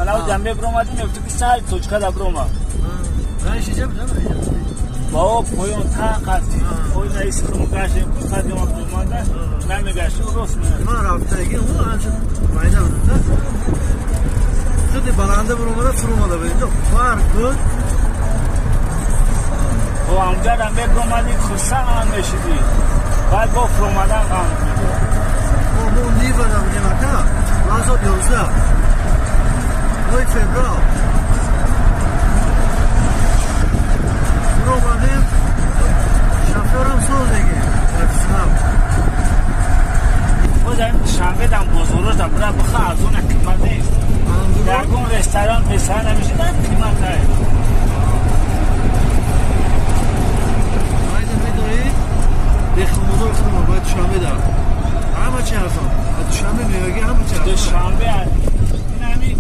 Мана ҷам мебиромадим, мегуфти ки сар точка да бирома. Ба поён та қати. Ой раиси худмо гаштем, ку стадион биромада, намегаштем, рост мерафт. Ман рафтагӣ, ӯ анча майда буд. Худи баланда биромада фуромада будем. Фарқ буд. О, амҷада мебиромадӣ, хурсанд мешидӣ. Баъд бо фуромадан ғам медод. Мо Нивада будем, ака. 2011. Моҳи феврал. Фуромадем, шофёрам соз деге. Профессионал. Боз ҳамин Душанбе дам бозорош дам бира биха, арзона қимат нест. Ягон ресторан ресторан намешида қимат ай. Майда медонӣ, Бехмудор худмо бояд Душанбе дар. Ҳама чи арзон. Душанбе меваги ҳама чи арзон. Душанбе ин ҳамин.